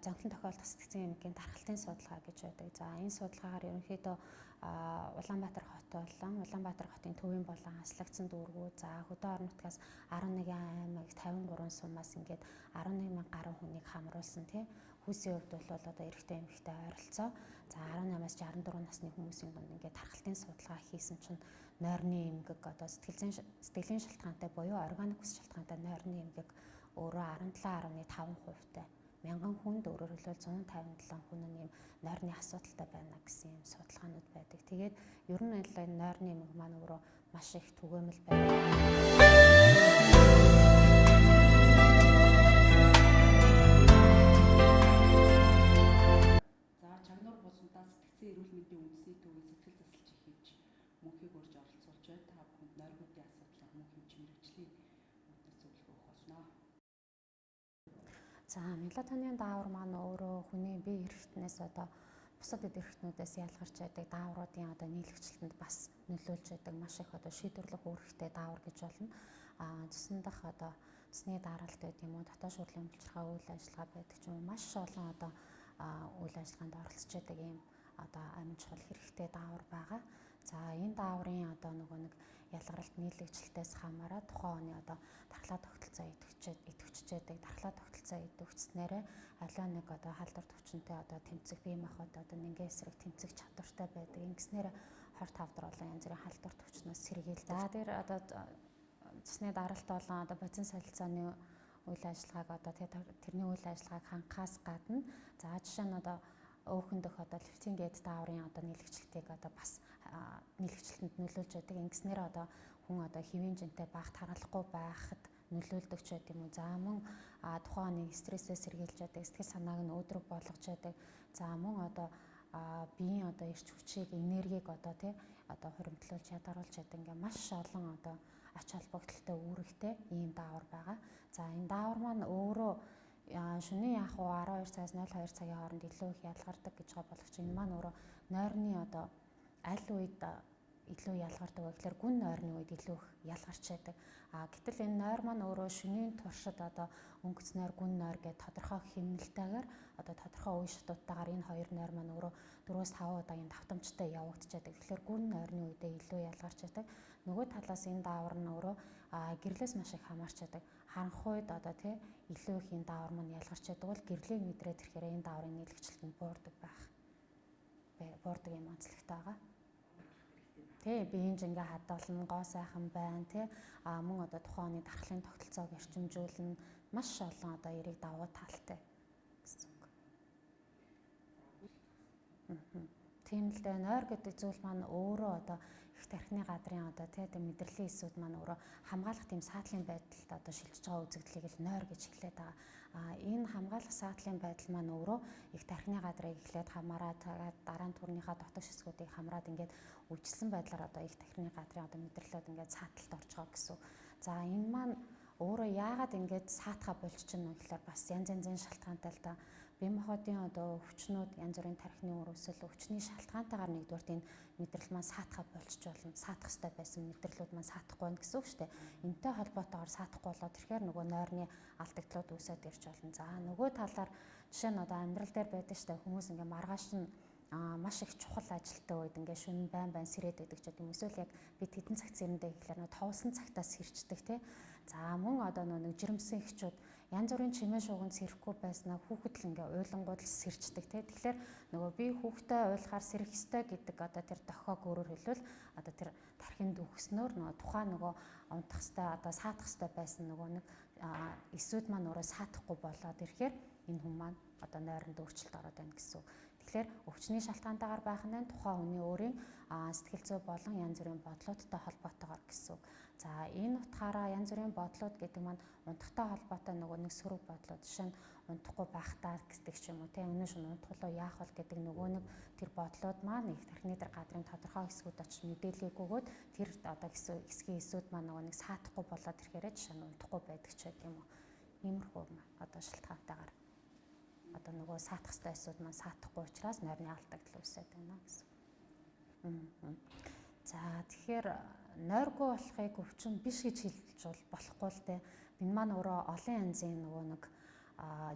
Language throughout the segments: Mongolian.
Зовлон тохиолдох сэтгцэн эмгэгийн тархалтын судалгаа гэж байдаг. За энэ судалгаагаар ерөнхийдөө Улаанбаатар хот болон Улаанбаатар хотын төвийн болон хаслагдсан дүүргүүд, за хөдөө орон нутгаас 11 аймаг 53 сумаас ингээд 11 мянга гаруй хүнийг хамруулсан тий. Хүүсийн хувьд бол одоо эрэгтэй эмэгтэй ойролцоо. За 18-аас 64 насны хүмүүсийн дунд ингээд тархалтын судалгаа хийсэн чинь нойрны эмгэг одоо сэтгэлийн шалтгаантай буюу органик ус шалтгаантай нойрны эмгэг өөрөө 17.5%-тай. Мянган хүнд өөрөөр хэлбэл 157 хүн нь ийм нойрны асуудалтай байна гэсэн ийм судалгаанууд байдаг. Тэгээд ер нь энэ нойрны эмгэг маань өөрөө маш их түгээмэл байна. За Чагнуур булантаа сэтгцэн эрүүл мэндийн үндэсний төвийн сэтгэл засалч хэмж мөнхийг урьж оролцуулж бай. Та бүхэнд нойргуудын асуудлаар мөн хэмж мэргэжлийн үүднээс зөвлөгөө өгөх болно. За мелатонин даавар маань өөрөө хүний бие эрхтнээс одоо бусад эд эрхтнүүдээс ялгарч байдаг даавруудын одоо нийлэгчлэлтэнд бас нөлөөлж байдаг маш их одоо шийдвэрлэх үүрэгтэй даавар гэж болно. Цусан дах одоо цусны даралт байдаг юм уу, дотоод шүрлийн булчирхай үйл ажиллагаа байдаг ч юм уу, маш олон одоо үйл ажиллагаанд оролцож байдаг ийм одоо амин чухал хэрэгтэй даавар байгаа. За энэ дааврын одоо нөгөө нэг ялгаралт нийлэгчлэлтээс хамаараа тухайн хүний одоо дархлаа тогтолцоо идэвхжижээдэг, дархлаа тогтолцоо идэвхжснээрээ аливаа нэг одоо халдвар төвчөнтэй одоо тэмцэх бие махбод одоо нингээ эсрэг тэмцэх чадвартай байдаг. Ингэснээр хорт хавдар болон янз бүрийн халдвар төвчнөөс сэргийлдэг. За тэр одоо цусны даралт болон одоо бодис солилцооны үйл ажиллагааг одоо тэрний үйл ажиллагааг хангахаас гадна за жишээ нь одоо өөхөн дэх одоо лептин гээд дааврын одоо нийлэгчлэлтийг одоо бас нийлэгчлэлтэнд нөлөөлж байдаг. Ингэснээр одоо хүн одоо хэвийн жинтэй багт харгалахгүй байхад нөлөөлдөг ч байд юм уу. За мөн тухайн нэг стрессээс сэргийлж байдаг, сэтгэл санааг нь өөдрөг болгож байдаг. За мөн одоо биеийн одоо эрч хүчийг, энергийг одоо тий одоо хуримтлуулж ядаруулж байдаг. Ингээ маш олон одоо ач холбогдолтой үүрэгтэй ийм даавар байгаа. За энэ даавар маань өөрөө шөнийн яг уу 12 цагаас 02 цагийн хооронд илүү их ялгардаг гэж байгаа боловч энэ маань өөрөө нойрны одоо аль үед илүү ялгардаг вэ гэхээр гүн нойрны үед илүү их ялгарч байдаг. Гэтэл энэ нойр маань өөрөө шөнийн туршид одоо өнгөц нойр, гүн нойр гэх тодорхой хэмнэлтэйгээр одоо тодорхой үе шатуудтайгаар энэ хоёр нойр маань өөрөө 4-5 удаагийн давтамжтай явагдчихэдэг. Тэгэхээр гүн нойрны үедээ илүү ялгарч байдаг. Нөгөө талаас энэ даавар нь өөрөө гэрлээс маш их хамаарч байдаг. Харанхуйд одоо тий илүү их энэ даавар маань ялгарч байдаг бол гэрлийн мэдрээ тэрхээр энэ дааврын нийлэгчлэлт нь буурдаг байх. Буурдаг юм онцлогтой байгаа. Тий биеийн жингээ хадгална, гоо сайхан байна тий. Мөн одоо тухайн хүний дархлын тогтолцоог эрчимжүүлнэ. Маш олон одоо эрийг давуу талтай гэсэн үг. Тийм л дээ, нойр гэдэг зүйл маань өөрөө одоо их тархины гадрын одоо тий мэдрэлийн эсүүд маань өөрөө хамгаалах тийм саатлын байдалд одоо шилжиж байгаа үзэгдлийг л нойр гэж хэлээд байгаа. Энэ хамгаалах саатлын байдал маань өөрөө их тархины гадрыг эхлээд хамаараа дараа нь төрнийхээ дотогш хэсгүүдийг хамраад ингээд үжилсэн байдлаар одоо их тархины гадрын одоо мэдрэлүүд ингээд сааталд орж байгаа гэсэн. За энэ маань өөрөө яагаад ингээд саатгаа болчихно вэ гэхээр бас янз янзын шалтгаантай л да. Бие махбодын одоо өвчнүүд, янз бүрийн тархины үр өсөл, өвчний шалтгаантайгаар нэгдүгээрт энэ мэдрэл маань саатгаа болчих болно. Саатах ёстой байсан мэдрэлүүд маань саатахгүй байна гэсэн үг шүү дээ. Энтэй холбоотойгоор саатахгүй болоод ирэхээр нөгөө нойрны алдагдлууд үүсээд ирж болно. За нөгөө талаар жишээ нь одоо амьдрал дээр байдаг шүү дээ. Хүмүүс ингээ маргааш нь маш их чухал ажилтай үед ингээ шөнө байн байн сэрээд байдаг ч гэдэм. Эсвэл яг бид хэдэн цагт сэрэндээ гэхлээр нөгөө товлсон цагтаа сэрчдэг тий. За мөн одоо нөгөө жирэмсэн эхчүүд янз бүрийн чимээ шуугинд сэрэхгүй байснаа хүүхэд л ингээ уйлангууд л сэрчдэг тий. Тэгэхээр нөгөө би хүүхдээ уйлахаар сэрэх ёстой гэдэг одоо тэр дохиог өөрөөр хэлбэл одоо тэр тархинд өгснөөр нөгөө тухайн нөгөө унтах ёстой одоо саатах ёстой байсан нөгөө нэг эсүүд маань өөрөө саатахгүй болоод ирэхээр энэ хүн маань одоо нойронд өөрчлөлт ороод байна гэсэн үг. Тэгэхээр өвчний шалтгаантайгаар байх нь тухайн хүний өөрийн сэтгэл зүй болон янз бүрийн бодлуудтай холбоотойгоор гэсэн үг. За энэ утгаараа янз бүрийн бодлууд гэдэг маань унтахтай холбоотой нөгөө нэг сөрөг бодлууд, жишээ нь унтахгүй байхдаа гэдэг ч юм уу тийм өнөө шөнө унтахлаа яах вэ гэдэг нөгөө нэг тэр бодлууд маань их тархины дээр гадрын тодорхой хэсгүүд очиж мэдээллийг өгөөд тэр одоо хэсгийн эсүүд маань нөгөө нэг саатахгүй болоод ирэхээрээ жишээ нь унтахгүй байдаг ч байд юм уу. Иймэрхүү одоо шалтгаантайгаар одоо нөгөө саатах ёстой эсүүд маань саатахгүй учраас нойрны алдагдал үүсээд байна гэсэн. За тэгэхээр нойргүй болохыг өвчин биш гэж хэлж болохгүй л дээ. Энэ маань өөрөө олон янзын нөгөө нэг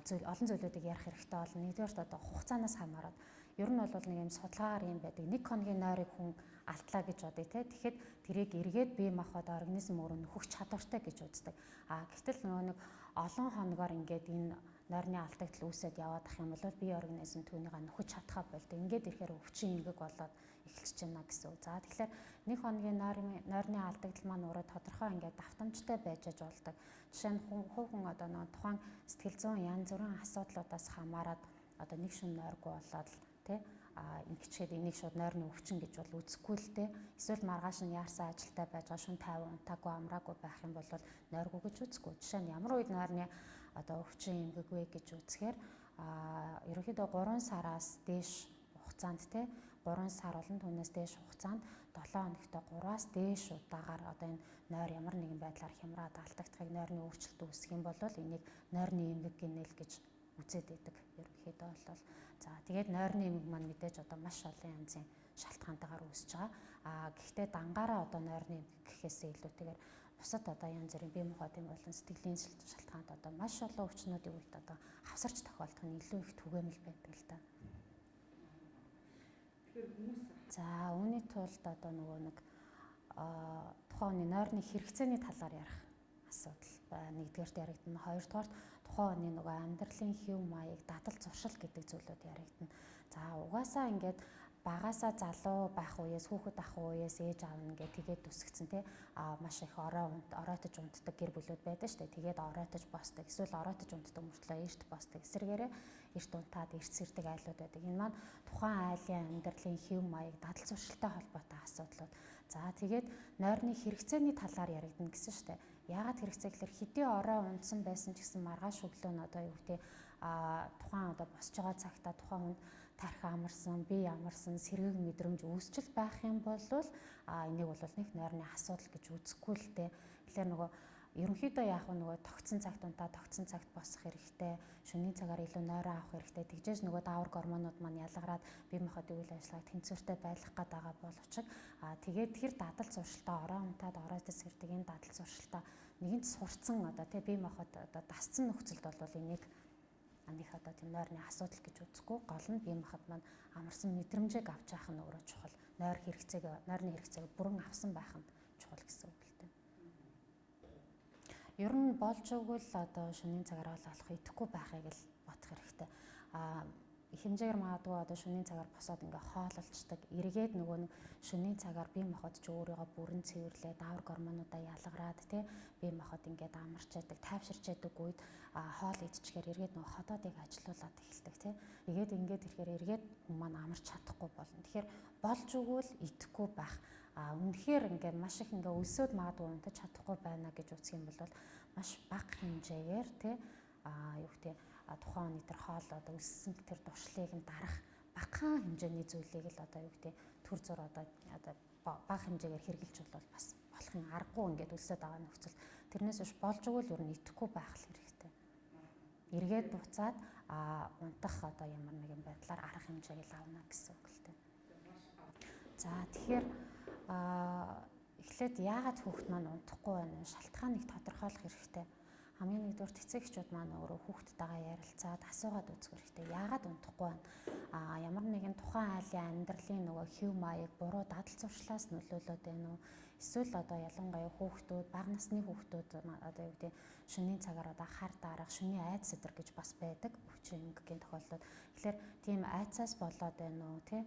зүйл олон зүйлүүдийг ярих хэрэгтэй болно. Нэгдүгээрт одоо хугацаанаас хамаарат ер нь бол нэг юм судалгаагаар юм байдаг. Нэг хоногийн нойрыг хүн алтлаа гэж бодъё те. Тэгэхэд тэрийг эргээд бие махбод организм өөрөө нөхөх чадвартай гэж үздэг. А гэтэл нөгөө нэг олон хоногоор ингээд энэ нойрны алдагдал үүсээд яваад ах юм бол бие организм түүнийгээ нөхөж чадхаа болдог. Ингээд ирэхээр өвчин эмгэг болоод эхэлж байна гэсэн үг. За тэгэхээр нэг хоногийн нойрны алдагдал маань өөрөө тодорхой ингээд давтамжтай байж аж болдог. Жишээ нь хувь хүн одоо нөгөө тухайн сэтгэл зүйн янз бүрийн асуудлуудаас хамаарат одоо нэг шөнө нойргүй болоод л тий ингэчгээд энийг шууд нойрны өвчин гэж бол үзэхгүй л дээ. Эсвэл маргааш нь яарсан ажилтай байж байгаа шөнө 50 унтаагүй амраагүй байх юм бол нойргүй гэж үзэхгүй. Жишээ нь ямар үед нойрны одоо өвчин эмгэг вэ гэж үзэхээр ерөнхийдөө 3 сараас дээш хугацаанд те 3 сар болон түүнээс дээш хугацаанд 7 хоногт 3-аас дээш удаагаар одоо энэ нойр ямар нэгэн байдлаар хямраад алдагдахыг нойрны өөрчлөлт үүсэх юм бол энийг нойрны эмгэг гинэл гэж үзээд байдаг. Ерөнхийдөө бол за тэгээд нойрны эмгэг маань мэдээж одоо маш олон янзын шалтгаантайгаар үүсэж байгаа. А гэхдээ дангаараа одоо нойрны эмгэг гэхээсээ илүүтэйгээр бусад одоо янз бүрийн бие махбодын болон сэтгэлийн шалтгаанд одоо маш олон өвчнүүдийн үед одоо хавсарч тохиолдох нь илүү их түгээмэл байдаг л да. Тэгэхээр хүмүүс за үүний тулд одоо нөгөө нэг тухайн хүний нойрны хэрэгцээний талаар ярих асуудал байна. Нэгдүгээрт яригдана. Хоёрдугаарт тухайн хүний нөгөө амьдралын хэв маяг, дадал зуршил гэдэг зүйлүүд яригдана. За угаасаа ингээд багасаа залуу байх үеэс хүүхэд ах үеэс ээж аав нь ингээд тэгээд өсгцэн тий маш их оройтож унтдаг гэр бүлүүд байдаг шүү дээ. Тэгээд оройтож босдог. Эсвэл оройтож унтдаг мөртлөө эрт босдог. Эсвэргээрээ эрт унтаад эрт сэрдэг айлууд байдаг. Энэ маань тухайн айлын амьдралын хэв маяг, дадал зуршилтай холбоотой асуудлууд. За тэгээд нойрны хэрэгцээний талаар яригдана гэсэн шүү дээ. Яагаад хэрэгцээ гэхээр хэдий орой унтсан байсан ч гэсэн маргааш өглөө нь одоо юу гэдэг тухайн одоо босч байгаа цагтаа тухайн хүнд тархи амарсан, бие амарсан, сэргээг мэдрэмж үүсчил байх юм бол энийг бол нэг нойрны асуудал гэж үзэхгүй л дээ. Тэгэхээр нөгөө ерөнхийдөө яг нөгөө тогтсон цагт унтаа, тогтсон цагт босох хэрэгтэй, шөнийн цагаар илүү нойроо авах хэрэгтэй. Тэгжээж нөгөө даавар гормонууд маань ялгараад бие махбодын үйл ажиллагааг тэнцвэртэй байлгах гээд байгаа боловч тэгээд тэр дадал зуршилтаа орой унтаад оройтос сэрдэг энэ дадал зуршилтаа нэгэнт сурцсан одоо тий бие махбод одоо дасцсан нөхцөлд бол энийг анх одоо тийм нойрны асуудал гэж үзэхгүй, гол нь бие махбод маань амарсан мэдрэмжийг авч явах нь өөрөө чухал. Нойр хэрэгцээг, нойрны хэрэгцээг бүрэн авсан байх нь чухал гэсэн үг л дээ. Ер нь болж өгвөл одоо шөнийн цагаар олох идэхгүй байхыг л бодох хэрэгтэй. Их хэмжээгээр магадгүй одоо шөнийн цагаар босоод ингээ хоололцдог. Эргээд нөгөө нэг шөнийн цагаар бие махбод ч өөрийгөө бүрэн цэвэрлээ, даавар гормонуудаа ялгараад тий бие махбод ингээд амарч яадаг, тайвширч яадаг үед хоол идчихээр эргээд нөгөө ходоодыг ажилуулад эхэлдэг тий. Тэгээд ингээд ирэхээр эргээд хүн маань амарч чадахгүй болно. Тэгэхээр болж өгвөл идэхгүй байх. Үнэхээр ингээд маш их ингээ өлсөөд магадгүй унтаж чадахгүй байна гэж үзэх юм бол маш бага хэмжээгээр тий юу гэдэг тухайн хүний тэр хоол одоо өссөн тэр дуршлыг нь дарах багахан хэмжээний зүйлийг л одоо юу гэдэг төр зур одоо бага хэмжээгээр хэрглэж бол бас болохын аргагүй ингээд өлсөд байгаа нөхцөл. Тэрнээс биш болж өгвөл ер нь идэхгүй байх л хэрэгтэй. Эргээд буцаад унтах одоо ямар нэгэн байдлаар арга хэмжээг л авна гэсэн үг л дээ. За тэгэхээр эхлээд яагаад хүүхэд маань унтахгүй байна вэ? Шалтгааныг тодорхойлох хэрэгтэй. Хамгийн нэгдүгээр эцэг эхчүүд маань өөрөө хүүхэдтэйгээ ярилцаад асуугаад үзэх хэрэгтэй. Яагаад унтахгүй байна? Ямар нэгэн тухайн айлын амьдралын нөгөө хэв маяг, буруу дадал зуршлаас нөлөөлөд байна уу? Эсвэл одоо ялангуяа хүүхдүүд, бага насны хүүхдүүд одоо юу гэдэг шөнийн цагаар одоо хар дарах, шөнийн айдас өдр гэж бас байдаг. Өвчин эмгэгийн тохиолдолд. Тэгэхээр тийм айцаас болоод байна уу, тий?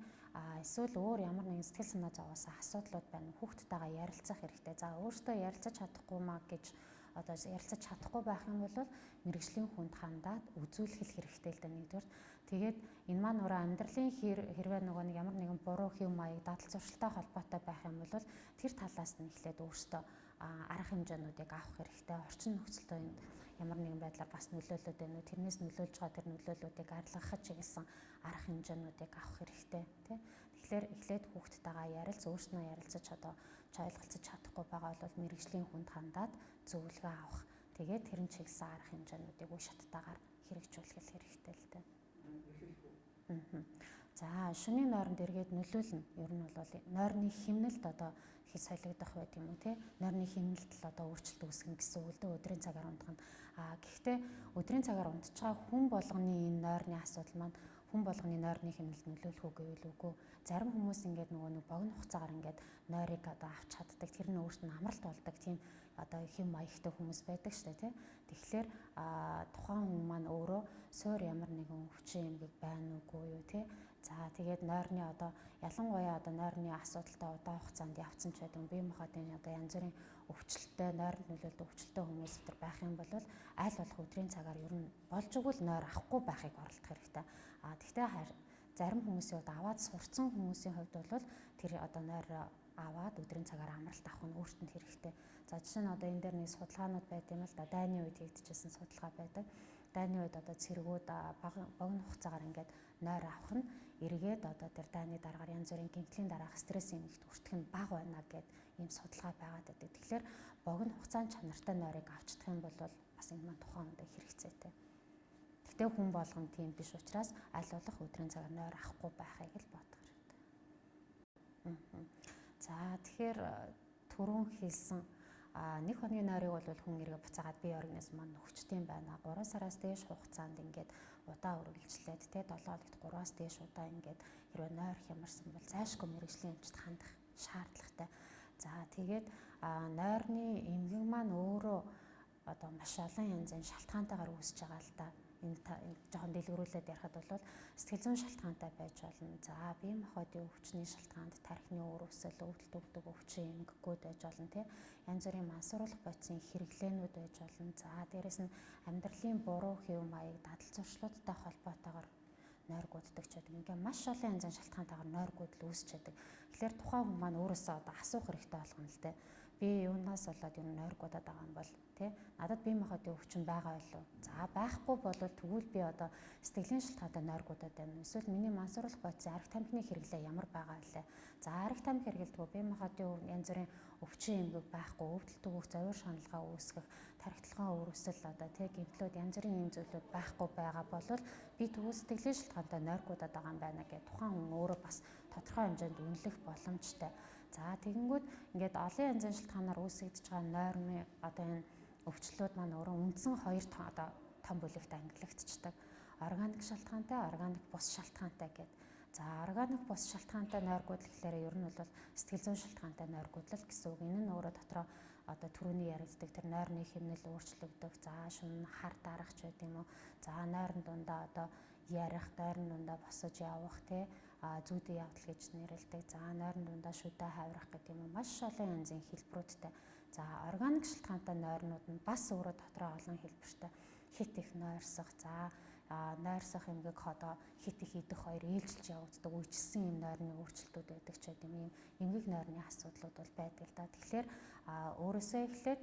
Эсвэл өөр ямар нэгэн сэтгэл санаа зовоос асуудлууд байна уу? Хүүхдтэйгээ ярилцах хэрэгтэй. За өөртөө ярилцаж чадахгүй маа гэж одоо ярилцаж чадахгүй байх юм бол мэргэжлийн хүнд хандаад үзүүлэх хэрэгтэй л да нэгдүгээр. Тэгээд энэ маань өөрөө амьдралын хэрвээ нөгөө нэг ямар нэгэн буруу хэв маяг, дадал зуршилтай холбоотой байх юм бол тэр талаас нь эхлээд өөртөө арга хэмжээнүүдийг авах хэрэгтэй. Орчин нөхцөлтөө энд ямар нэгэн байдлаар бас нөлөөлөд байна уу? Тэрнээс нөлөөлж байгаа тэр нөлөөллүүдийг арилгахад чиглэсэн арга хэмжээнүүдийг авах хэрэгтэй, тий. Тэгэхээр эхлээд хүүхдтэйгээ ярилц, өөрснөө ярилцаж одоо ойлголцож чадахгүй байгаа бол мэргэжлийн хүнд хандаад зөвлөгөө авах. Тэгээд тэрэн чиглэсэн арга хэмжээнүүдийг үе шаттайгаар хэрэгжүүлэх хэрэгтэй л дээ. За шөнийн нойронд эргээд нөлөөлнө. Ер нь бол нойрны хэмнэлд одоо хил солигдох байт юм уу те, нойрны хэмнэлт л одоо өөрчлөлт үүсгэн гэсэн үг л дээ өдрийн цагаар унтах нь. Гэхдээ өдрийн цагаар унтж байгаа хүн болгоны энэ нойрны асуудал маань хүн болгоны нойрны хэмнэлд нөлөөлөх үү гэвэл үгүй. Зарим хүмүүс ингээд нөгөө нэг богино хугацаагаар ингээд нойрыг одоо авч чаддаг. Тэр нь өөрт нь амралт болдог тийм одоо хэм маягтай хүмүүс байдаг шүү дээ, тий. Тэгэхээр тухайн хүн маань өөрөө суур ямар нэгэн өвчин эмгэг байна уугүй юу, тий. За тэгээд нойрны одоо ялангуяа одоо нойрны асуудалтай удаан хугацаанд явцсан ч байдаг. Бие махбодын одоо янз бүрийн өвчлөлттэй, нойронд нөлөөлдөг өвчлөлттэй хүмүүс өдр байх юм бол аль болох өдрийн цагаар ер нь болж игэл нойр авахгүй байхыг оролдох хэрэгтэй. Гэхдээ зарим хүмүүсийн хувьд аваад сурцсан хүмүүсийн хувьд бол тэр одоо нойр аваад өдрийн цагаар амралт авах нь өөртөнд хэрэгтэй. За жишээ нь одоо энэ дээр нэг судалгаанууд байд юм л да. Дайны үед хийгдчихсэн судалгаа байдаг. Дайны үед одоо цэргүүд богино хугацаагаар ингээд нойр авах нь эргээд одоо тэр дайны дараагаар янз бүрийн гэмтлийн дараах стресс эмгэгт хүртэх нь бага байна гэд ийм судалгаа байгаад байдаг. Тэгэхээр богино хугацаанд чанартай нойрыг авчдах юм бол бас энэ маань тухайн хүндээ хэрэгцээтэй. Гэхдээ хүн болгон тийм биш учраас аль болох өдрийн цагаар нойр авахгүй байхыг л бодох хэрэгтэй. За тэгэхээр түрүүн хэлсэн нэг хоногийн нойрыг бол хүн эргээ буцаагаад бие организм маань нөхчт юм байна. 3 сараас дээш хугацаанд ингээд удаа үргэлжлээд те 7 хоногт 3-аас дээш удаа ингээд хэрвээ нойр хямарсан бол зайлшгүй мэргэжлийн эмчид хандах шаардлагатай. За тэгээд нойрны эмгэг маань өөрөө одоо маш олон янзын шалтгаантайгаар үүсэж байгаа л да. Энэ жоохон дэлгэрүүлээд ярихад бол сэтгэл зүйн шалтгаантай байж болно. За бие махбодын өвчний шалтгаанд тархины үр өсөл, өвдөлт өгдөг өвчин эмгэгүүд байж болно тий. Янз бүрийн мансууруулах бодисын хэрэглээнүүд байж болно. За дээрэс нь амьдралын буруу хэв маяг, дадал зуршлуудтай холбоотойгоор нойргууддаг ч байдаг. Ингээ маш олон янзын шалтгаантайгаар нойргуудл үүсч байдаг. Тэгэхээр тухайн хүн маань өөрөөсөө одоо асуух хэрэгтэй болгоно л дээ. Би юунаас болоод юу нойргуудаад байгаа юм бол тий, надад бие махбодын өвчин байгаа байлуу. За байхгүй бол тэгвэл би одоо сэтгэлийн шалтгаантай нойргуудаад байна. Эсвэл миний мансууруулах бодисын арх тамхины хэрэглээ ямар байгаа вэ? За арх тамхи хэрэглэдэггүй, бие махбодын янз бүрийн өвчин эмгэг байхгүй, өвдөлт өгөх, зовиур шаналгаа үүсгэх, тархитлагын өөрөсөл одоо тий гэмтлүүд янз бүрийн ийм зүйлүүд байхгүй байгаа бол би тэгвэл сэтгэлийн шалтгаантай нойргуудаад байгаа юм байна гэх тухайн хүн өөрөө бас тодорхой хэмжээнд үнэлэх боломжтой. За тэгэнгүүт ингээд олон янзын шалтгаанаар үүсгэж байгаа нойрны одоо энэ өвчлөлүүд маань өөрөө үндсэн хоёр одоо том бүлэгт ангилагдчихдаг. Органик шалтгаантай, органик бус шалтгаантай гэдэг. За органик бус шалтгаантай нойргуудл гэхлээр ер нь бол сэтгэл зүйн шалтгаантай нойргуудлал гэсэн үг. Энэ нь өөрөө дотроо одоо түрүүний яригддаг тэр нойрны хэмнэл өөрчлөгдөх, за шөнө хар дарах ч байд юм уу. За нойрон дундаа одоо ярих, нойрон дундаа босож явах тий, зүүдэн явдал гэж нэрлэдэг. За нойрон дундаа шүдэ хаврах гэдэг юм уу. Маш олон янзын хэлбэрүүдтэй. За органик шалтгаантай нойрнууд нь бас өөрөө дотроо олон хэлбэртэй. Хит их нойрсох, за нойрсох эмгэг одоо хит их идэх хоёр ээлжилж явагддаг үйлчилсэн юм нойрны өөрчлөлтүүд байдаг ч байд юм. Ийм эмгэг нойрны асуудлууд бол байдаг л да. Тэгэхээр өөрөөсөө эхлээд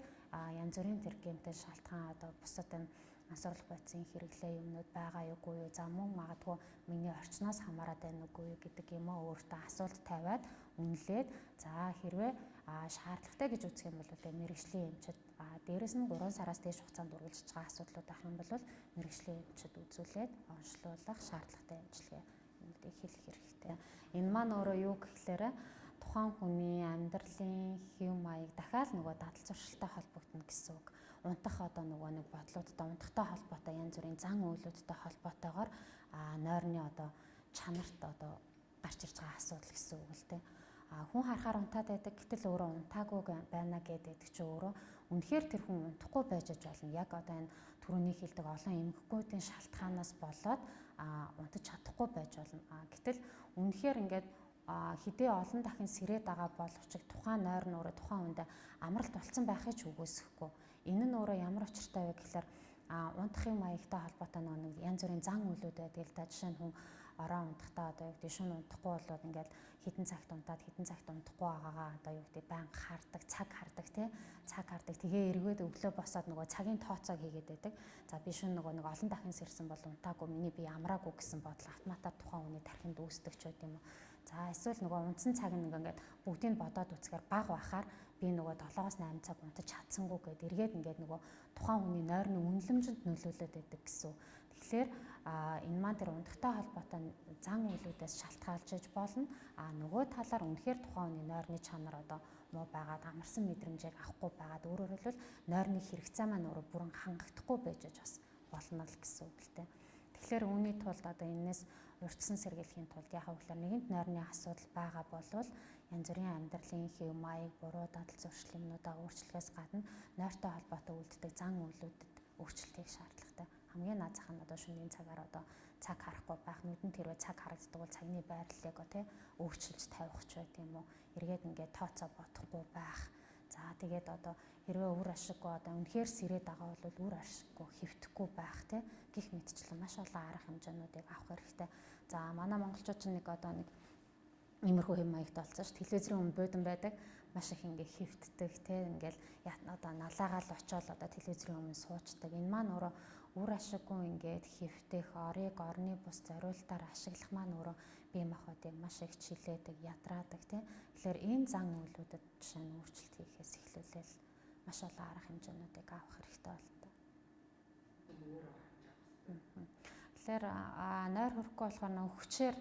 янз бүрийн тэр гэмтэл шалтгаан одоо бусад энэ мансууруулах бодисын хэрэглээ юмнууд байгаа юугүй юу, за мөн магадгүй миний орчноос хамаарат байна уугүй юу гэдэг юм уу өөртөө асуулт тавиад үнэлээд, за хэрвээ шаардлагатай гэж үзэх юм бол мэргэжлийн эмчид, дээрэс нь 3 сараас дээш хугацаанд үргэлжлэж байгаа асуудлууд байх юм бол мэргэжлийн эмчид үзүүлээд онцлуулах шаардлагатай эмчилгээ юмнуудыг хийх хэрэгтэй. Энэ маань өөрөө юу гэхлээр тухайн хүний амьдралын хэв маяг дахиад нөгөө дадал зуршилтай холбогдно гэсэн үг. Унтах одоо нөгөө нэг бодлуудтай, унтахтай холбоотой янз бүрийн зан үйлүүдтэй холбоотойгоор нойрны одоо чанарт одоо гарч ирж байгаа асуудал гэсэн үг л дээ. Хүн харахаар унтаад байдаг, гэтэл өөрөө унтаагүй байна гэдэг чинь өөрөө үнэхээр тэр хүн унтахгүй байж аж болно. Яг одоо энэ түрүүний хэлдэг олон эмгэгүүдийн шалтгаанаас болоод унтаж чадахгүй байж болно. Гэтэл үнэхээр ингээд хэдий олон дахин сэрээд байгаа боловч тухайн нойр нь өөрөө тухайн хүндээ амралт болцсон байхыг ч үгүйсэхгүй. Энэ нь өөрөө ямар учиртай вэ гэхээр унтах юм маягтай холбоотой нэг янз бүрийн зан үйлүүд байдаг л да. Жишээ нь хүн ороо унтахдаа одоо юу гэдэг шөнө унтахгүй болоод ингээд хитэн цагт унтаад хитэн цагт унтахгүй байгаагаа одоо юу гэдэг байнга хардаг, цаг хардаг тий. Цаг хардаг. Тэгээ эргээд өглөө босоод нөгөө цагийн тооцоог хийгээд байдаг. За би шөнө нөгөө нэг олон дахин сэрсэн бол унтаагүй, миний бие амраагүй гэсэн бодол автоматар тухайн хүний тархинд үүсдэг ч байд юм уу. За эсвэл нөгөө унтсан цаг нэг ингээд бүгдийг бодоод үзэхээр бага байхаар би нөгөө 7-оос 8 цаг унтаж чадсангүй гэд эргээд ингээд нөгөө тухайн хүний нойрны үнэлэмжинд нөлөөлөд байдаг гэсэн. Тэгэхээр Энэ маань тэр унтахтай холбоотой зан үйлүүдээс шалтгаалж иж болно. Нөгөө талаар үнэхээр тухайн хүний нойрны чанар одоо муу байгаад амарсан мэдрэмжийг авахгүй байгаад, өөрөөр хэлбэл нойрны хэрэгцээ маань өөрөө бүрэн хангахдахгүй байж аж бас болно л гэсэн үг л дээ. Тэгэхээр үүний тулд одоо энэс урьдчилан сэргийлэхийн тулд яхаа гэвэл нэгэнт нойрны асуудал байгаа болвол янз бүрийн амьдралын хэв маяг, буруу дадал зуршил юмнуудаа өөрчлөхөөс гадна нойртой холбоотой үлддэг зан үйлүүдэд өөрчлөлт хийх шаардлагатай. Хамгийн наад зах нь одоо шөнийн цагаар одоо цаг харахгүй байх, нүдэнд хэрвээ цаг харагддаг бол цагны байрлалыг тий өөрчилж тавих ч байт юм уу. Эргээд ингээд тооцоо бодохгүй байх. За тэгээд одоо хэрвээ үр ашиггүй одоо үнэхээр сэрээд байгаа бол үр ашиггүй хэвтэхгүй байх тий гих мэтчлэн маш олон арга хэмжээнүүдийг авах хэрэгтэй. За манай монголчууд ч нэг одоо нэг иймэрхүү хэм маягт болсон ш. Телевизэрийн өмнө буудан байдаг. Маш их ингээ хэвтдэг тий ингээл одоо налаагаал очиод одоо телевизэрийн өмнө суучдаг. Энэ маань өөрөө үр ашиггүй ингээд хэвтэх, орыг орны бус зориултаар ашиглах маань өөрөө бие махбодыг маш их чилээдэг, ядраадаг тий. Тэгэхээр энэ зан үйлүүдэд жишээ нь өөрчлөлт хийхээс эхлүүлээл маш олон арга хэмжээнүүдийг авах хэрэгтэй болтой. Тэгэхээр нойр хөрөхгүй болохоор нөгөө хүчээр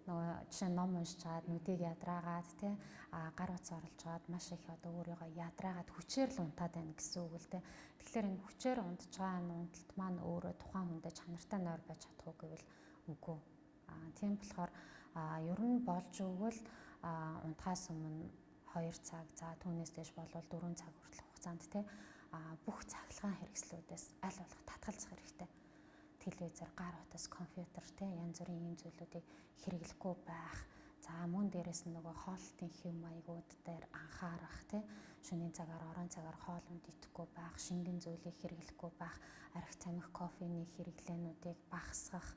нөгөө жишээ нь ном уншиж чаад нүдийг ядраагаад тий гар утас оруулж чаад маш их одоо өөрийгөө ядраагаад хүчээр л унтаад байна гэсэн үг л дээ. Тэгэхээр энэ хүчээр унтж байгаа энэ унталт маань өөрөө тухайн хүндээ чанартай нойр байж чадах уу гэвэл үгүй. Тийм болохоор ер нь болж өгвөл унтахаас өмнө 2 цаг, за түүнээс дээш болвол 4 цаг хүртэлх хугацаанд тий бүх цахилгаан хэрэгслүүдээс аль болох татгалзах хэрэгтэй. Телевизэр, гар утас, компьютер тий янз бүрийн ийм зүйлүүдийг хэрэглэхгүй байх. За мөн дээрэс нь нөгөө хооллолтын хэв маягууд дээр анхаарах тий шөнийн цагаар, оройн цагаар хоол унд идэхгүй байх, шингэн зүйлийг хэрэглэхгүй байх, арх тамхи, кофений хэрэглээнүүдийг багасгах.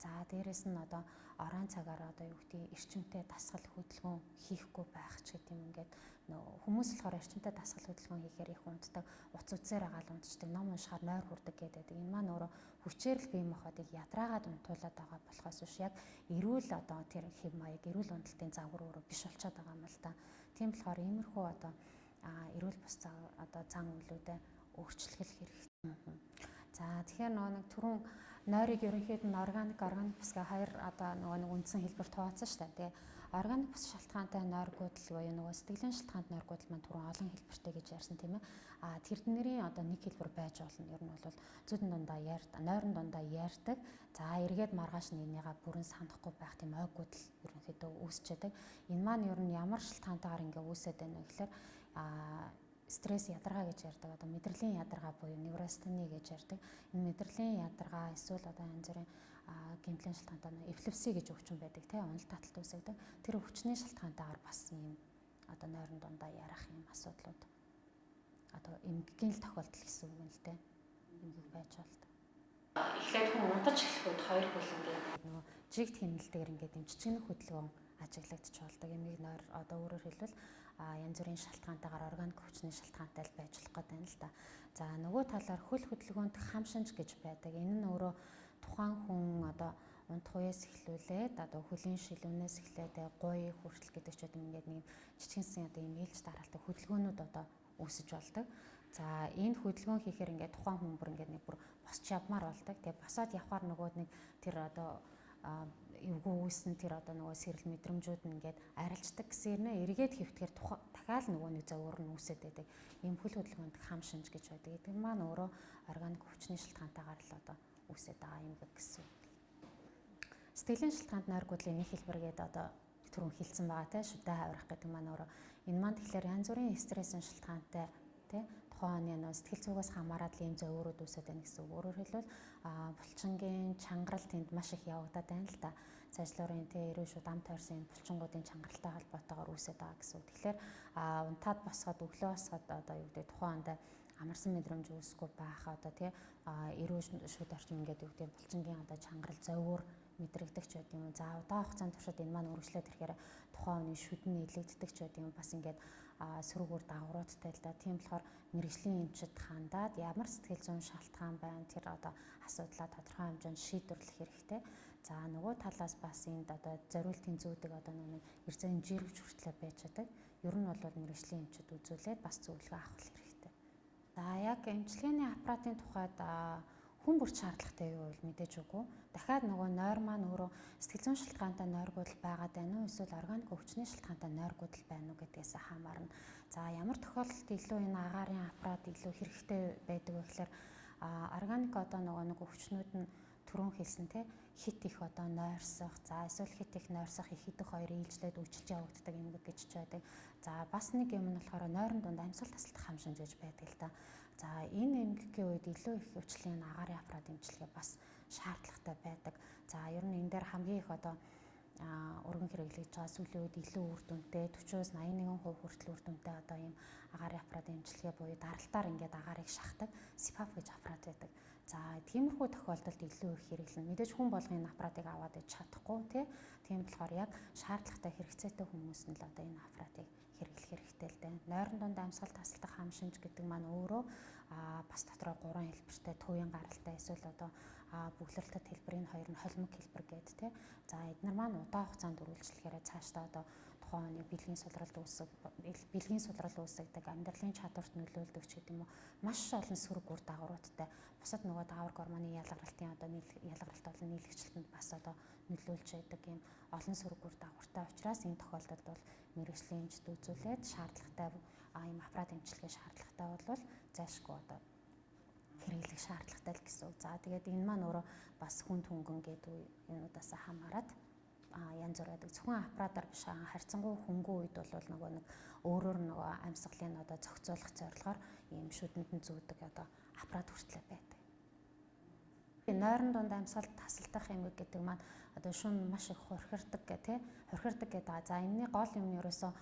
За дээрэс нь одоо оройн цагаар одоо юу гэдгийг эрчимтэй дасгал хөдөлгөөн хийхгүй байх ч гэдэг юм. Ингээд нөгөө хүмүүс болохоор эрчимтэй дасгал хөдөлгөөн хийхээр их унтдаг, уц үзсээр агаал унтчихдаг, ном уншихаар нойр хүрдэг гэдэг. Энэ маань өөрөө хүчээр л бие махбодыг ядраагаад унтуулад байгаа болохоос биш яг эрүүл одоо тэр хэв маяг, эрүүл унталтын загвар өөрөө биш болчиход байгаа юм л та. Тийм болохоор иймэрхүү одоо эрүүл бус одоо зан үйлүүдэд өөрчлөх хэрэгтэй. За тэгэхээр нөгөө нэг түрүүн нойрыг ерөнхийд нь органик бус гэх хоёр одоо нөгөө нэг үндсэн хэлбэр хуваацсан шүү дээ. Тэгээ органик бус шалтгаантай нойргүйдэл буюу нөгөө сэтгэлийн шалтгаант нойргүйдэл маань түрүүн олон хэлбэртэй гэж ярьсан тийм ээ. Тэрднэрийн одоо нэг хэлбэр байж болно. Ер нь бол зүүдэн дундаа нойрон дундаа ярьдаг. За эргээд маргааш нэгнийгаа бүрэн санахгүй байх тийм ойгүйдэл ерөнхийдөө үүсчээдэг. Энэ маань ер нь ямар шалтгаантайгаар ингээ үүсээд байна вэ гэхээр стресс ядаргаа гэж ярьдаг. Одоо мэдрэлийн ядаргаа буюу неврастени гэж ярьдаг. Энэ мэдрэлийн ядаргаа эсвэл одоо янз бүрийн гэмтлийн шалтгаантай эпилепси гэж өвчин байдаг тийм уналт таталт үүсгэдэг. Тэр өвчний шалтгаантайгаар бас ийм одоо нойрон дундаа ярих юм асуудлууд одоо эмгэгийн л тохиолдол гэсэн үг юм л дээ. Эмгэг байж болдог. Эхлээд хүн унтаж эхлэхэд хоёр хөл ингээд нөгөө жигт хэмнэлтээр ингээд юм жижигэн хөдөлгөөн ажиглагдчих болдог. Эмгэг нойр одоо өөрөөр хэлбэл янз бүрийн шалтгаантайгаар органик өвчний шалтгаантай л байж болох гэдэг юм л да. За нөгөө талаар хөл хөдөлгөөнт хам шинж гэж байдаг. Энэ нь өөрөө тухайн хүн одоо унтах үеэс эхлүүлээд одоо хөлийн шилүүнээс эхлээд гуй хүртэл гэдэг ч юм ингээд нэг жижигэнсэн одоо ийм ээлж дараалтай хөдөлгөөнүүд одоо үүсэж болдог. За энэ хөдөлгөөн хийхээр ингээд тухайн хүн бүр ингээд нэг бүр босч явмаар болдог. Тэгээ босоод явхаар нөгөө нэг тэр одоо эвгүй үүсэн тэр одоо нөгөө сэрэл мэдрэмжүүд нь ингээд арилждаг гэсээр нэ эргээд хэвтгэхээр дахиад нөгөө нэг зовөр нь үүсээд байдаг. Ийм хөл хөдөлгөөнд хам шинж гэж байдаг. Это маань өөрөө органик өвчний шалтгаантайгаар л одоо үүсээд байгаа юм гэсэн. Сэтгэлийн шалтгаанд нойргүйдлийн нэг хэлбэр гээд одоо түрүүн хэлсэн байгаа те шүдэ хаврах гэдэг маань өөрөө энэ маань тэгэхээр янз бүрийн стрессийн шалтгаантай те тухайн хүний нөө сэтгэл зүгээс хамаарат л ийм зовөөрүүд үүсээд байна гэсэн үг. Өөрөөр хэлбэл булчингийн чангарал тэнд маш их явагдаад байна л да. Сайжлуурын те эрүү шүд ам тойрсон булчингуудын чангаралтай холбоотойгоор үүсээд байгаа гэсэн үг. Тэгэхээр унтаад босгоод өглөө босгоод одоо юу гэдэг тухайн хүндээ амарсан мэдрэмж үүсэхгүй байх одоо тий эрүү шүд орчим ингээд юу гэдэг булчингийн одоо чангарал зовөөр мэдрэгдэх ч байд юм. За удаан хугацаанд туршид энэ маань үргэлжлээд ирэхээр тухайн хүний шүд нь илэгддэг ч байд юм. Бас ингээд сөрөг үр дагавруудтай л да. Тийм болохоор мэргэжлийн эмчид хандаад ямар сэтгэл зүйн шалтгаан байна тэр одоо асуудлаа тодорхой хэмжээнд шийдвэрлэх хэрэгтэй. За нөгөө талаас бас энд одоо зориултын зүүдэг одоо нэг эрзэн жирвч хүртлээр байж чаддаг. Ер нь бол мэргэжлийн эмчид үзүүлээд бас зөвлөгөө авах хэрэгтэй. За яг эмчилгээний аппаратын тухайд Хүн бүрт шаардлагатай юу бол мэдээж үгүй. Дахиад нөгөө нойр маань өөрөө сэтгэл зүйн шалтгаантай нойргууд байгаад байна уу эсвэл органик өвчний шалтгаантай нойргууд байна уу гэдгээс хамаарна. За ямар тохиолдолд илүү энэ агаарын аппарат илүү хэрэгтэй байдаг вэ гэхээр органик одоо нөгөө нэг өвчнүүд нь түрүүн хэлсэн те хит их одоо нойрсох, за эсвэл хит их нойрсох их идэх хоёр ээлжлээд үжилж явагддаг юм гэж ч байдаг. За бас нэг юм нь болохоор нойрон дунд амьсгал тасалдах хам шинж гэж байдаг л да. За энэ эмгэгийн үед илүү их өвчлөлийн агаарын аппарат эмчилгээ бас шаардлагатай байдаг. За ер нь энэ дээр хамгийн их одоо өргөн хэрэглэж байгаа сүүлийн үед илүү үр дүнтэй 40-оос 81% хүртэл үр дүнтэй одоо ийм агаарын аппарат эмчилгээ буюу даралтаар ингээд агаарыг шахдаг CPAP гэж аппарат байдаг. За тиймэрхүү тохиолдолд илүү их хэрэглэнэ. Мэдээж хүн болгон энэ аппаратыг аваад иж чадахгүй тий. Тийм болохоор яг шаардлагатай хэрэгцээтэй хүмүүс нь л одоо энэ аппаратыг хэрэглэх хэрэгтэй л дээ. Нойрон дунд амьсгал тасалдах хам шинж гэдэг маань өөрөө бас дотроо 3 хэлбэртэй төвийн гаралтай эсвэл одоо бүглэрэлтэт хэлбэр, энэ хоёр нь холимог хэлбэр гээд тий. За эднэр маань удаан хугацаанд үргэлжлэхээр цаашдаа одоо тухайн хүний бэлгийн сулралд үүсэг, бэлгийн сулрал үүсгдэг, амьдралын чадварт нөлөөлдөг ч гэдэг юм уу. Маш олон сөрөг үр дагавруудтай. Бусад нөгөө даавар гормоны ялгаралтын одоо ялгаралт болон нийлэгчлэлтэнд бас одоо нөлөөлж байдаг юм олон сөрөг үр дагавартай учраас энэ тохиолдолд бол мэргэжлийн эмчд үзүүлээд шаардлагатай ийм аппарат эмчилгээ шаардлагатай бол зайлшгүй одоо хэрэглэх шаардлагатай л гэсэн үг. За тэгээд энэ маань өөрөө бас хүнд хөнгөн гэдэг юмудаас хамаарат янз бүр байдаг. Зөвхөн аппаратаар биш харьцангуй хөнгөн үед бол нөгөө нэг өөрөөр нөгөө амьсгалын одоо зохицуулах зорилгоор ийм шүдэнд нь зүүдэг одоо аппарат хүртлээр байдаг. Нойрон дунд амьсгал тасалдах эмгэг гэдэг маань одоо шүн маш их хурхирдаг гэх тий хурхирдаг гэдэг. За энэний гол юм нь ерөөсөө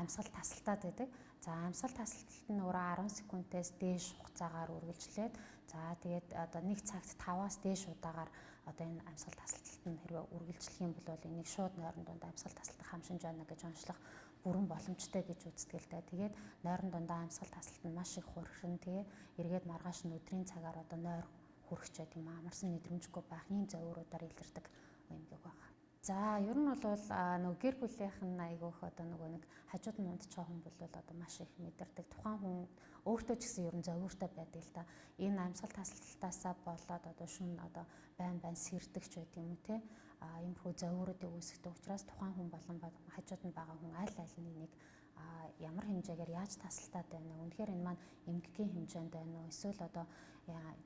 амьсгал тасалтаад байдаг. За амьсгал тасалталт нь өөрөө 10 секундээс дээш хугацаагаар үргэлжлээд за тэгээд одоо нэг цагт 5-аас дээш удаагаар одоо энэ амьсгал тасалталт нь хэрвээ үргэлжлэх юм бол энийг шууд нойрон дунд амьсгал тасалдах хам шинж байна гэж онцлох бүрэн боломжтой гэж үздэг л дээ. Тэгээд нойрон дундаа амьсгал тасалт нь маш их хурхирн тэгээ эргээд маргааш нь өдрийн цагаар одоо нойр хүрэх ч гэдэг юм амарсан мэдрэмжгүй байх ийм зовиуруудаар илэрдэг эмгэг байна. За ер нь бол нөгөө гэр бүлийнх нь айгүйх одоо нөгөө нэг хажууд нь унтчих хүн бол одоо маш их мэдэрдэг. Тухайн хүн өөртөө ч гэсэн ер нь зовиуртай байдаг л да. Энэ амьсгал тасалтаасаа болоод одоо шүн одоо байн байн сэрдэг ч байд юм уу те. Иймэрхүү зовиуруудыг үүсгдэг учраас тухайн хүн болон хажууд нь байгаа хүн аль аль нь нэг ямар хэмжээгээр яаж тасалтаад байна вэ? Үнэхээр энэ маань эмгэгийн хэмжээнд байна уу? Эсвэл одоо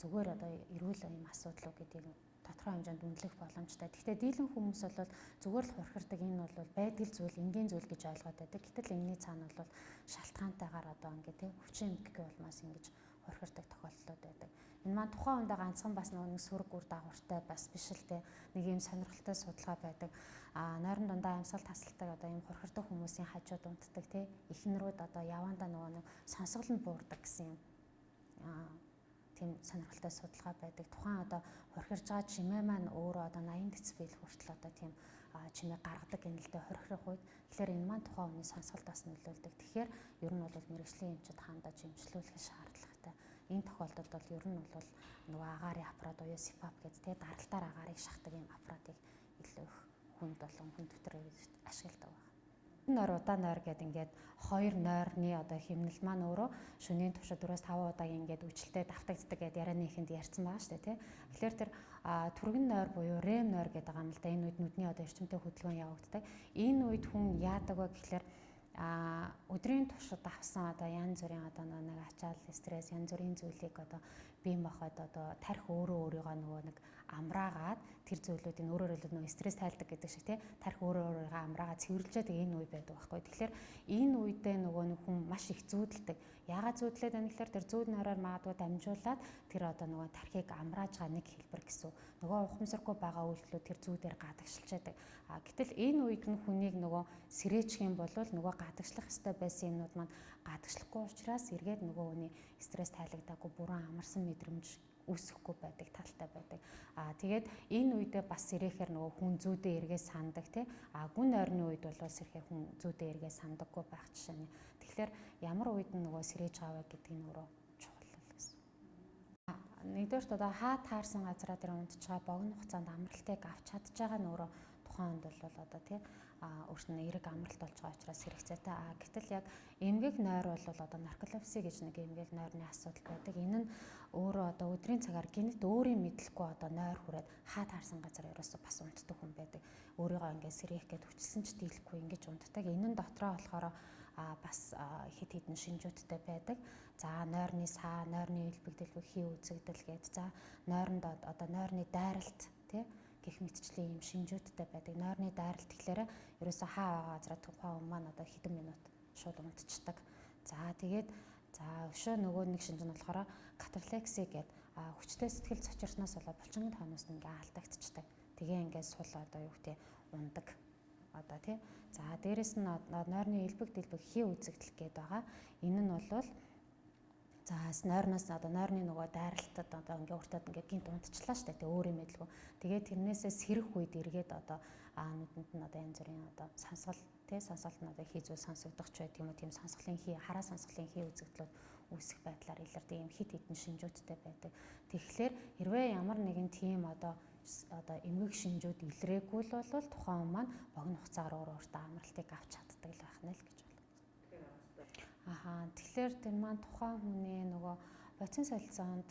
зүгээр одоо эрүүл юм асуудал уу гэдгийг тодорхой хэмжээнд үнэлэх боломжтой. Гэхдээ дийлэн хүмүүс бол зүгээр л хурхирдаг, энэ бол байдал зүйл, энгийн зүйл гэж ойлгоод байдаг. Гэтэл энэний цаана бол шалтгаантайгаар одоо ингээд тийм хүчин эмгэгийн улмаас ингэж хурхирдаг тохиолдлууд байдаг. Энэ маань тухайн хүндээ ганцхан бас нэг сөрөг үр дагавартай бас биш л те. Нэг юм сонирхолтой судалгаа байдаг. Нойрон дундаа амьсгал тасалдаг одоо ийм хурхирдаг хүмүүсийн хажууд унтдаг те. Эхнэрүүд одоо явандаа нөгөө нэг сонсгол нь буурдаг гэсэн юм. Тийм сонирхолтой судалгаа байдаг. Тухайн одоо хурхирж байгаа чимээ маань өөрөө одоо 80 децибел хүртэл одоо тийм чимээ гаргадаг юм л дээ хурхирах үед. Тэгэхээр энэ маань тухайн хүний сонсголд бас нөлөөлдөг. Тэгэхээр ер нь бол мэргэжлийн эмчид хандаж эмчлүүлэх шаардлагатай. Энэ тохиолдолд бол ер нь бол нөгөө агаарын аппарат буюу CPAP гэдэг те даралтаар агаарыг шахдаг юм аппаратыг илүү их хүнд болон хүн дотор ашигладаг байна. Нойр удаан нойр гэдэг ингээд хоёр нойрны одоо хэмнэл маань өөрөө шөнийн туршид 4-5 удаа ингээд үжилтэй давтагддаг гэдээ ярианы ихэнд ярьсан байгаа шүү дээ тий. Тэгэхээр тэр түргэн нойр буюу REM нойр гэдэг байгаа юм л да. Энэ үед нүдний одоо эрчимтэй хөдөлгөөн явагддаг. Энэ үед хүн яадаг вэ гэхлээр өдрийн туршид авсан одоо янз бүрийн одоо нэг ачаал, стресс, янз бүрийн зүйлийг одоо бие махбод одоо тарих өөрөө өөрийгөө нөгөө нэг амраагаад тэр зүйлүүдийг өөрөөр хэлбэл нөгөө стресс тайлдаг гэдэг шиг тий тарих өөрөө өөрийгөө амраагаад цэвэрлжээд энэ үе байдаг байхгүй. Тэгэхээр энэ үедээ нөгөө нэг хүн маш их зүүдэлдэг. Яагаад зүүдлээд байна гэхээр тэр зүүд нойроор магадгүй дамжуулаад тэр одоо нөгөө тархийг амрааж байгаа нэг хэлбэр гэсэн. Нөгөө ухамсаргүй байгаа үйлдэлүүд тэр зүүдээр гадагшилж байдаг. Гэтэл энэ үед нь хүнийг нөгөө сэрээчих юм бол нөгөө гадагшлах ёстой байсан юмнууд маань гадагшлахгүй учраас эргээд нөгөө хүний стресс тайлагдаагүй бүрэн амарсан мэдрэмж үүсэхгүй байдаг талтай байдаг. Тэгээд энэ үедээ бас сэрэхээр нөгөө хүн зүүдээ эргээ сандаг тий. Гүн нойрны үед бол сэрэхээр хүн зүүдээ эргээ сандаггүй байх жишээ нь. Тэгэхээр ямар үед нь нөгөө сэрээж байгаа вэ гэдэг нь өөрөө чухал л гэсэн. Нэгдүгээрт одоо хаа таарсан газараа дээр унтж байгаа богино хугацаанд амралтыг авч чадж байгаа нь өөрөө тухайн Тухайн хүнд бол одоо тий өөрт нь эерэг амралт болж байгаа учраас хэрэгцээтэй. Гэтэл яг эмгэг нойр бол одоо нарколепси гэж нэг эмгэг нойрны асуудал байдаг. Энэ нь өөрөө одоо өдрийн цагаар гинэт өөрийн мэдлэхгүй одоо нойр хүрээд хаа таарсан газар ерөөсөө бас унтдаг хүн байдаг. Өөрийгөө ингээд сэргээх гээд хүчилсэн ч дийлэхгүй ингэж унтдаг. Энэ нь дотроо болохоор бас хэд хэдэн шинжүүдтэй байдаг. За нойрны саа, нойрны элбэг дэлбэг хий үзэгдэл гээд за нойронд одоо нойрны дайралт тий гэх мэтчлийн юм шинжүүдтэй байдаг. Нойрны дайралт гэхлээр ерөөсөө хаа байгаа газараа тухайн хүн маань одоо хэдэн минут шууд унтчихдаг. За тэгээд за өшөө нөгөө нэг шинж нь болохоор каталекси гээд хүчтэй сэтгэл цочирсноос болоод булчингийн тооноос нь ингээ алдагдчихдаг. Тэгээ ингээ сул одоо юу гэдэг ундаг. Одоо тий. За дээрэс нь нойрны элбэг дэлбэг хий үзэгдэл гээд байгаа. Энэ нь бол за нойрноос одоо нойрны нөгөө дайралтад одоо ингээ уртад ингээ гинт унтчлаа штэ тэгээ өөр юм мэдлгүй. Тэгээд тэрнээсээ сэрэх үед эргээд одоо нүдэнд нь одоо янз бүрийн одоо сонсгол тий сонсголт нь одоо хий зүйл сонсогдох ч байдаг юм уу, тийм сонсголын хий хараа сонсголын хий үзэгдлүүд үүсэх байдлаар илэрдэг юм хит хитэн шинжүүдтэй байдаг. Тэгэхээр хэрвээ ямар нэгэн тийм одоо эмгэг шинжүүд илрээгүй л бол тухайн хүн маань богино хугацаагаар өөр өөртөө амралтыг авч чаддаг л байх нэ л гэж байна. Ахаа тэгэхээр тэр маань тухайн хүний нөгөө бодисын солилцоонд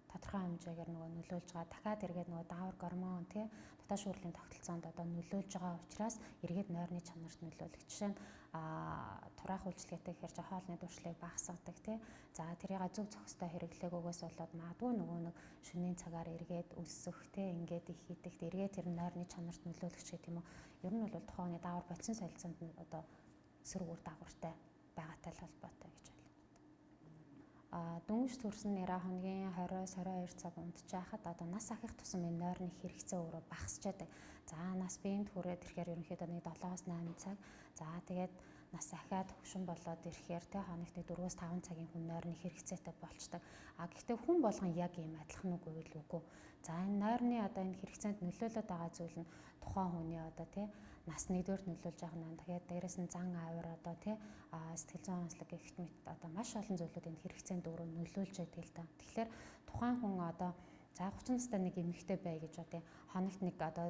тодорхой хэмжээгээр нөгөө нөлөөлж байгаа. Дахиад эргээд нөгөө даавар гормон тий дотоод шүүрлийн тогтолцоонд одоо нөлөөлж байгаа учраас эргээд нойрны чанарт нөлөөлөх. Жишээ нь тураах үйлчилгээтэй гэхээр чи хоолны дуршлыг багасгадаг тий. За тэрийг зөв зохистой хэрэглээгүйгээс болоод магадгүй нөгөө нэг шөнийн цагаар эргээд өссөх тий ингээд их хийдэг. Эргээд тэр нойрны чанарт нөлөөлөх ч гэх юм уу. Ер нь бол тухайн хүний даавар бодисын солилцоонд одоо сөрөг үр дагавартай байгаатай л холбоотой гэж ойлгоод. Дөнгөж төрсөн нэраа хоногийн 20-с 22 цаг унтжаахад одоо нас ахих тусам энэ нойрны хэрэгцээ өөрөө багасч байдаг. За нас биеинд хүрээд ирэхээр ерөнхийдөө нэг 7-оос 8 цаг. За тэгээд нас ахиад хөвшин болоод ирэхээр тэ хоногт 4-5 цагийн хүн нойрны хэрэгцээтэй болчдаг. Гэхдээ хүн болгон яг ийм адилхан үгүй л үгүй. За энэ нойрны одоо энэ хэрэгцээнд нөлөөлөд байгаа зүйл нь тухайн хүний одоо тий нас нэгдүгээрт нөлөөлж байгаа нь. Тэгэхээр дээрэс нь зан авир одоо тий сэтгэл зүйн онцлог гэх мэт одоо маш олон зүйлүүд энэ хэрэгцээнд өөрөө нөлөөлж байдаг л да. Тэгэхээр тухайн хүн одоо за 30 настай нэг эмэгтэй бай гэж бодъё. Хоногт нэг одоо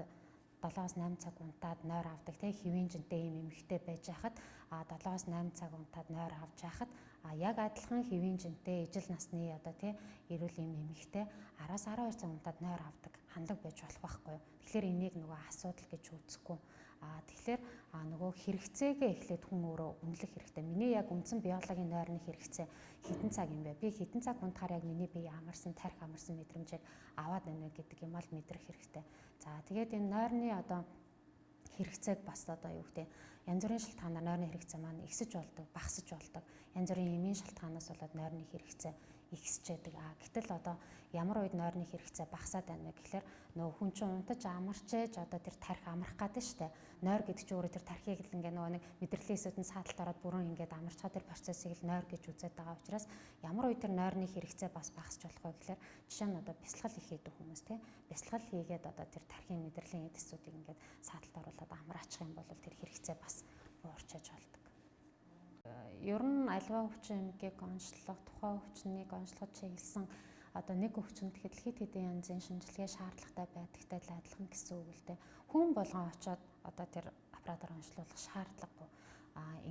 7-оос 8 цаг унтаад нойр авдаг тий хэвийн жинтэй ийм эмэгтэй байж хахад 7-оос 8 цаг унтаад нойр авч хахад яг адилхан хэвийн жинтэй ижил насны одоо тий эрүүл ийм эмэгтэй 10-аас 12 цаг унтаад нойр авдаг хандаг байж болох байхгүй юу. Тэгэхээр энийг нөгөө асуудал гэж үзэхгүй. Тэгэхээр нөгөө хэрэгцээгээ эхлээд хүн өөрөө үнэлэх хэрэгтэй. Миний яг үндсэн биологийн нойрны хэрэгцээ хэдэн цаг юм бэ? Би хэдэн цаг унтахаар яг миний бие амарсан, тарих амарсан мэдрэмжийг аваад байна вэ гэдэг юм бол мэдрэх хэрэгтэй. За тэгээд энэ нойрны одоо хэрэгцээг бас одоо юу гэдэг янз бүрийн шалтгаанаар нойрны хэрэгцээ маань ихсэж болдог, багасж болдог. Янз бүрийн эмийн шалтгаанаас болоод нойрны хэрэгцээ ихсэж байдаг. Гэтэл одоо ямар үед нойрны хэрэгцээ багасаад байна вэ гэхлээр нөгөө хүн чинь унтаж амарчээж одоо тэр тарих амрах гэдэг нь штэ. Нойр гэдэг чинь өөрөө тэр тархийг л ингээ нөгөө нэг мэдрэлийн эсүүд нь саадалт ороод бүрэн ингээд амарчхаа тэр процессыг л нойр гэж үзээд байгаа учраас ямар үед тэр нойрны хэрэгцээ бас багасч болох вэ гэхлээр жишээ нь одоо бясалгал их хийдэг хүмүүс те. Бясалгал хийгээд одоо тэр тархийн мэдрэлийн эд эсүүдийг ингээд саадалт оруулаад амраачих юм бол тэр хэрэгцээ бас буурчаж болдог. Ер нь альва өвчин эмгээг онцлох, тухайн өвчнийг онцлоход чиглэсэн одоо нэг өвчнөд хэд хэдэн янзын шинжилгээ шаардлагатай байдагтай л адилхан гэсэн үг л дээ. Хүн болгон очиод одоо тэр аппаратаар онцлуулах шаардлагагүй.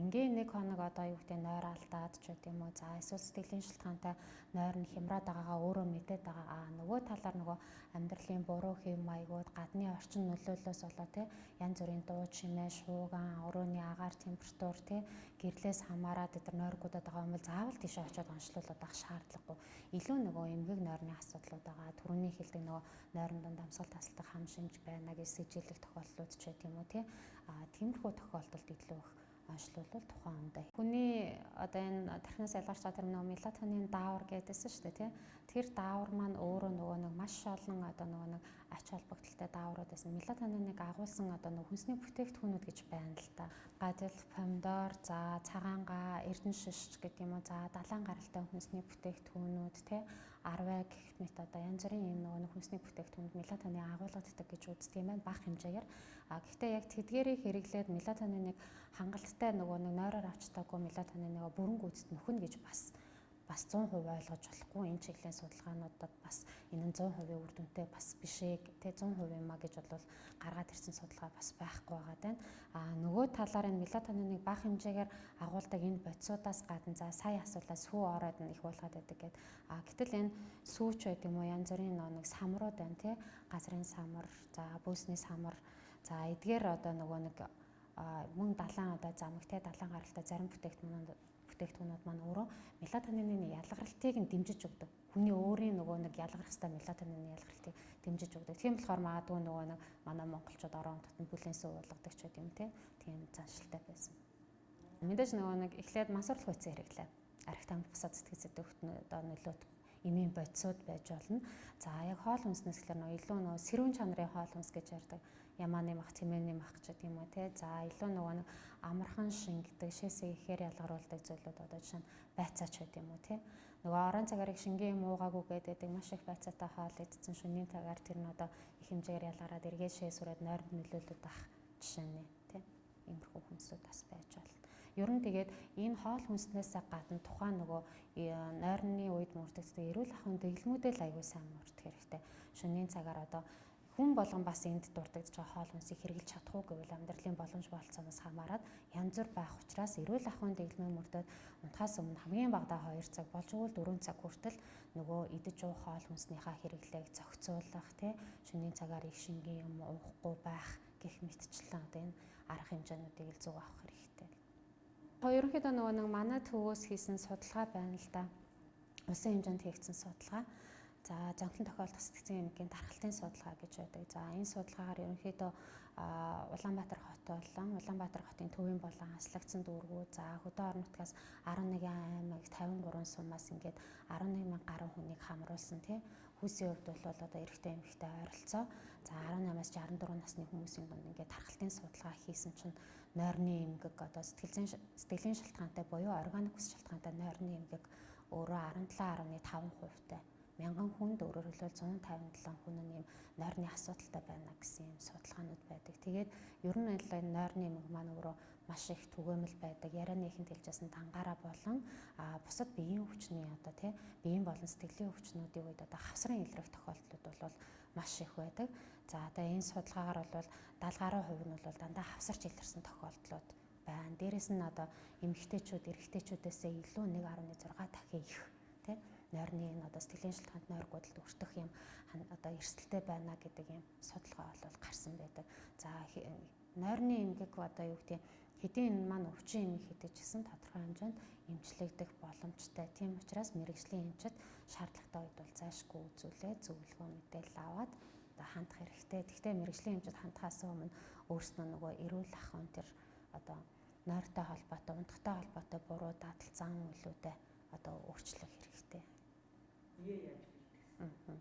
Ингээ нэг хоног одоо юу гэдэг нойр алдаад ч байт юм уу. За эсвэл сэтгэлийн шалтгаантай нойр нь хямраад байгаагаа өөрөө мэдээд байгаа. Нөгөө талаар нөгөө амьдралын буруу хэв маягууд, гадны орчин нөлөөллөөс болоо те янз бүрийн дуу чимээ, шууган, өрөөний агаар температур те гэрлээс хамаарат эдгээр нойргуудад байгаа юм бол заавал тийшээ очиод онцлуулаад авах шаардлагагүй. Илүү нөгөө эмгэг нойрны асуудлууд байгаа. Түрүүний хэлдэг нөгөө нойрон дунд амьсгал тасалдах хам шинж байна гэж сэжийлэх тохиолдлууд ч байт юм уу те. Тиймэрхүү тохиолдолд илүү их онцлуулвал тухайн хүндээ. Хүний одоо энэ тархинаас ялгарч байгаа тэр нөгөө мелатонин даавар гэдээсэн шүү дээ тий. Тэр даавар маань өөрөө нөгөө нэг маш олон одоо нөгөө нэг ач холбогдолтой дааврууд байсан. Мелатониныг агуулсан одоо нөгөө хүнсний бүтээгдэхүүнүүд гэж байна л да. Гадил, помидор, за цагаан га, эрдэнэ шиш гэдэг юм уу. За далайн гаралтай хүнсний бүтээгдэхүүнүүд тий. Арвай гэх мэт одоо янз бүрийн юм нөгөө хүнсний бүтээгдэхүүнд мелатонин агуулгадаг гэж үздэг юм байна бага хэмжээгээр. Гэхдээ яг тэдгээрийг хэрэглээд мелатониныг хангалттай нөгөө нэг нойроор авч чадаагүй мелатониныг бүрэн гүйцэд нөхнө гэж бас бас 100% ойлгож болохгүй. Энэ чиглэлийн судалгаануудад бас энэ нь 100% үр дүнтэй бас биш ээ, тэ 100% юм а гэж бол гаргаад ирсэн судалгаа бас байхгүй байгаа даа. А нөгөө талаар энэ мелатониныг бага хэмжээгээр агуулдаг энэ бодисуудаас гадна за сая асуулаа сүү ороод нь их уулгаад байдаг гэд. А гэтэл энэ сүүч байд юм уу, янз бүрийн нэг самрууд байна тий. Газрын самар, за бөөсний самар, за эдгээр одоо нөгөө нэг мөн далайн одоо замаг те далайн гаралтай зарим бүтээгдэхүүнүүд маань өөрөө мелатонины ялгаралтыг нь дэмжиж өгдөг. Хүний өөрийн нөгөө нэг ялгарх хэвээр мелатонины ялгаралтыг дэмжиж өгдөг. Тийм болохоор магадгүй нөгөө нэг манай монголчууд орон нутгад бүлээн сүү уулгадаг ч гэдэм те. Тийм заншилтай байсан. Мэдээж нөгөө нэг эхлээд мансуурлах үйцэн хэрэглээ. Арх тамхи бусад сэтгэл зүйн өвтнүүд одоо нөлөөт эмийн бодисууд байж болно. За яг хоол хүнснээс гэхэлэр нөгөө илүү нөгөө сэрүүн чанарын хоол хүнс гэж ярьдаг. Ямааны мах, цэмээний мах ч гэдэг юм уу те. За илүү нөгөө нэг амархан шингэдэг, шээсээ ихээр ялгаруулдаг зүйлүүд одоо жишээ нь байцаач байд юм уу те. Нөгөө орон цагаар их шингэн юм уугаагүй гэдэг маш их байцаатай хоол идсэн шөнийн цагаар тэр нь одоо их хэмжээгээр ялгараад эргээд шээ сүрээд нойронд нөлөөлөд ах жишээ нэ те. Иймэрхүү хүнсүүд бас байж болно. Ер нь тэгээд энэ хоол хүнснээс гадна тухайн нөгөө нойрны үед мөрдөгддөг эрүүл ахуйн дэглэмүүдээ л аягүй сайн мөрдөх хэрэгтэй. Шөнийн цагаар одоо хүн болгон бас энд дурддагдж байгаа хоол хүнсийг хэрэглэж чадах уу гэвэл амьдралын боломж болцооноос хамаарат янз бүр байх учраас эрүүл ахуйн дэглэмээ мөрдөд унтахаас өмнө хамгийн багадаа 2 цаг болж өгвөл 4 цаг хүртэл нөгөө идэж уух хоол хүнснийхаа хэрэглээг зохицуулах тий шөнийн цагаар их шингэн юм уухгүй байх гэх мэтчлэн одоо энэ арга хэмжээнүүдийг л зөв авах хэрэгтэй. Ерөнхийдөө нөгөө нэг манай төвөөс хийсэн судалгаа байна л да. Улсын хэмжээнд хийгдсэн судалгаа. За зонхлон тохиолдох сэтгцэн эмгэгийн тархалтын судалгаа гэж байдаг. За энэ судалгаагаар ерөнхийдөө Улаанбаатар хот болон Улаанбаатар хотын төвийн болон аслагдсан дүүргүүд, за хөдөө орон нутгаас 11 аймаг 53 сумаас ингээд 11,000 гаруй хүнийг хамруулсан тий. Хүүсийн хувьд бол одоо эрэгтэй эмэгтэй ойролцоо. За 18-аас 64 насны хүмүүсийн дунд ингээд тархалтын судалгаа хийсэн чинь нойрны эмгэг одоо сэтгэлийн шалтгаантай буюу органик ус шалтгаантай нойрны эмгэг өөрөө 17.5%-тай. 1000 хүнд өөрөөр хэлбэл 157 хүн нь ийм нойрны асуудалтай байна гэсэн ийм судалгаанууд байдаг. Тэгээд ер нь энэ нойрны эмгэг маань өөрөө маш их түгээмэл байдаг. Ярианы ихэнд хэлжсэн дангаараа болон бусад биеийн өвчний одоо тий биеийн болон сэтгэлийн өвчнүүдийн үед одоо хавсрын илрэх тохиолдлууд бол маш их байдаг. За одоо энэ судалгаагаар бол 70 гаруй хувь нь бол дандаа хавсарч илэрсэн тохиолдлууд байна. Дээрээс нь одоо эмэгтэйчүүд эрэгтэйчүүдээсээ илүү 1.6 дахин их тий нойрны энэ одоо сэтгэлийн шалтгаанд нойр гудалд өртөх юм одоо эрсдэлтэй байна гэдэг юм судалгаа бол гарсан байдаг. За нойрны эмгэг одоо юу гэдэг хэдийн энэ маань өвчин эмгэг хэдий ч гэсэн тодорхой хэмжээнд эмчлэгдэх боломжтой. Тийм учраас мэргэжлийн эмчит шаардлагатай үед бол зайлшгүй үзүүлээ зөвлөгөө мэдээлэл аваад одоо хандах хэрэгтэй. Гэхдээ мэргэжлийн эмчит хандхаас өмнө өөрснөө нөгөө эрүүл ахуйн тэр одоо нойртой холбоотой, унтахтай холбоотой буруу дадал зан үйлүүдээ одоо өөрчлөх хэрэгтэй. Бие яаж бэлтгэсэн?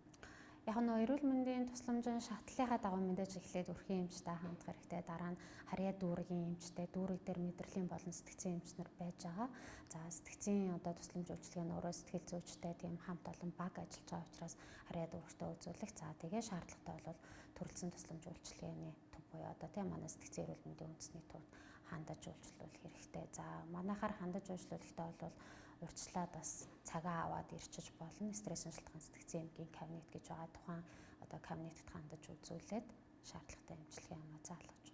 Яг нөө эрүүл мэндийн тусламжийн шатлалынхаа дагуу мэдээж эхлээд өрхийн эмчтэй хандах хэрэгтэй. Дараа нь харьяа дүүргийн эмчтэй, дүүрэг дээр мэдрэлийн болон сэтгцийн эмч нар байж байгаа. За сэтгцийн одоо тусламж үйлчилгээ нь өөрөө сэтгэл зүйчтэй тийм хамт олон баг ажиллаж байгаа учраас харьяа дүүрэгтэй үзүүлэх. За тэгээ шаардлагатай бол төрөлцсөн тусламж үйлчилгээний төв буюу одоо тийм манай сэтгцийн эрүүл мэндийн үндэсний төвд хандаж үйлчлүүлэх хэрэгтэй. За манайхаар хандаж үйлчлүүлэхдээ бол урьдчилаад бас цагаа аваад ирчиж болно. Стресс шалтгаан сэтгцийн эмгийн кабинет гэж байгаа. Тухайн одоо кабинетэд хандаж үзүүлээд шаардлагатай эмчилгээ ямаа заалгаж